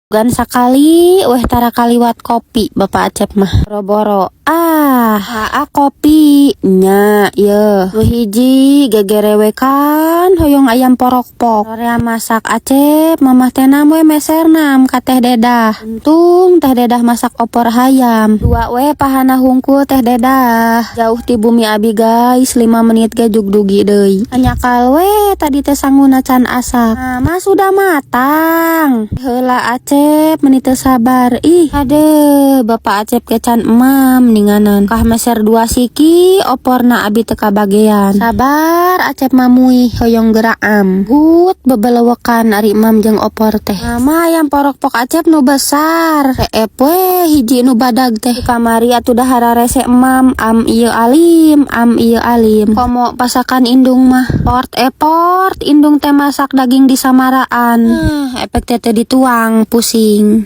Gan sakali weh tara kaliwat kopi Bapak Acep mah. Boro-boro ah, aa kopi nya ye. Nu hiji gegerewekan hoyong ayam porokpok. Sorea masak Acep, Mamah teh nam we meserna ka Teh Dedah. Untung Teh Dedah masak opor hayam. Dua we pahana hungkul Teh Dedah. Jauh ti bumi abi, guys, 5 menit ge jug dugi deui. Nyakal we tadi teh sanguna can asak. Nah, mah sudah matang. Heula Acep, meni teu sabar. Ih, ade Bapak Acep ge can emam ninganan. Kah meser dua siki oporna, abi teu kabagean. Sabar Acep mamuih hoyong geraam. Gut bebelewekan ari emam jeung opor teh. Mama, ayam porokpok Acep nu besar. Reep we hiji nu badag teh. Kamari atuh dah hararese emam, am ieu alim, am ieu alim. Komo pasakan indung mah. Port eport indung teh masak daging di samaraan. Efek teh teu dituang, pusing.